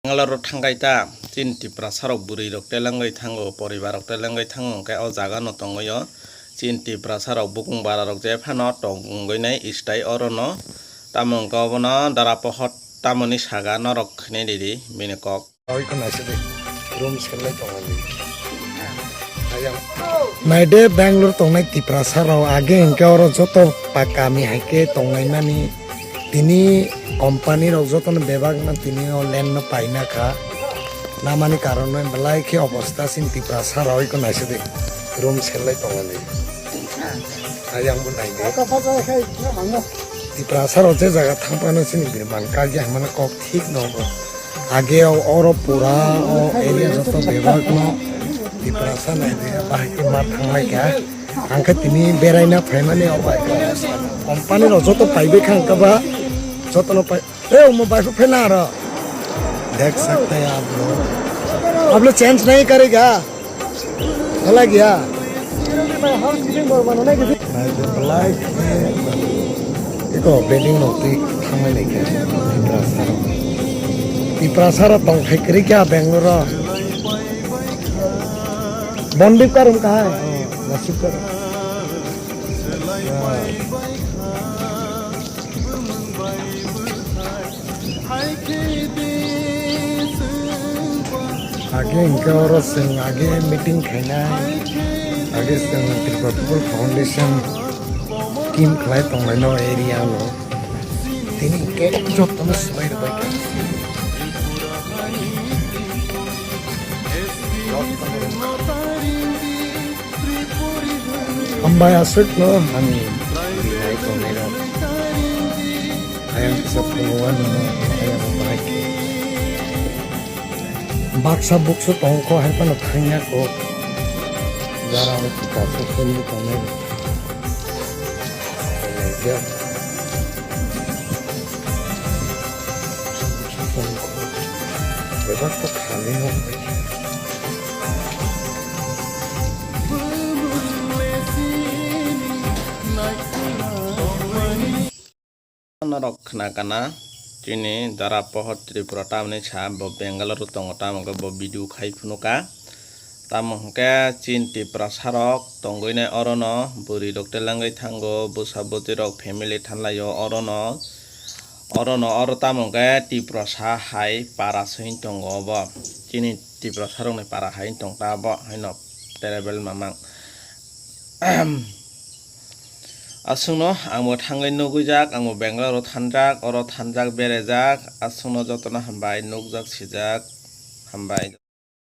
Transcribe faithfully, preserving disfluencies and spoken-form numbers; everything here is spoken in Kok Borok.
Bangalore o thangkai ta, chini Tiprasa rok bwrwi rok telengwi thango, poribar rok telengwi thango, hwnkhe o jaga no tongwi o chini Tiprasa rok bukung bara rok je phano tongwi nai stai oro no, tamo hwnkhe obono dara pohor tamoni saga norok khnai ridi bini kok. Oi ko naisidi room selai tongmani. Ayang. Naide Bangalore tongnai Tiprasa rok age hwnkhe oro joto pa kami hai khe tongnai mani. Tini company rok jotono bebak no tini o land no paina kha. Namani karon no belai khe obostha sin Tiprasa rok oi ko naisidi room selai tongmani. Ayang bo naide. Tiprasa rok je jaga thang phano chini bini man kagya hwnmano kok thik no bo. Age o oro pura o area joto bebak no Tiprasa nai de bahai khe ma thang lai kha. Ang khe tini berai na phai mani o bai company rok joto pai bai kha ang khe ba joto no pai. Hey, omo bai phai na aro. Dekh sakte hain aap log. Aap log change nahi karega. Chala gaya. Naide belai khe eko building rok twi thangwi naikhe Tiprasa rok. Tiprasa rok tongthai kwrwi kha Bangalore o. Bondip ka room kahai? Oh, nasib ka room. Age hwnkhe oro chwng age meeting khainai, age chwng Tripura People Foundation team khlai tonglaino area no. Tini hwnkhe jotono swbai rwbaikha. Hambai aswkno ani rinai tongnai rok. Ayang kisa phungo ani no ayang bahai khe. Baksa buksu tongkho hai phano thangya kho. Jara o kisa phungo tongnai rok. Bebak to khani no. Norok khna kana chini Dara Pohor Tripura tamni sa bo Bangalore o tongo, tamo khe bo video khai phunukha. Tamo hwnkhe chini Tiprasa rok tongwi nai orono, bwrwi rok telengwi thango, bwsa bwtwi rok family thanlaio orono. Orono oro tamo hwnkhe Tiprasa hai para se wng tongo obo. Chini Tiprasa rokni para hai wng tong ta bo haino tribal mamang. Aswkno ang bo thangwi nugwijak, ang bo Bangalore o thanjak, oro thanjak, berajak, aswkno jotono hambai, nukjak, sijak, hambai.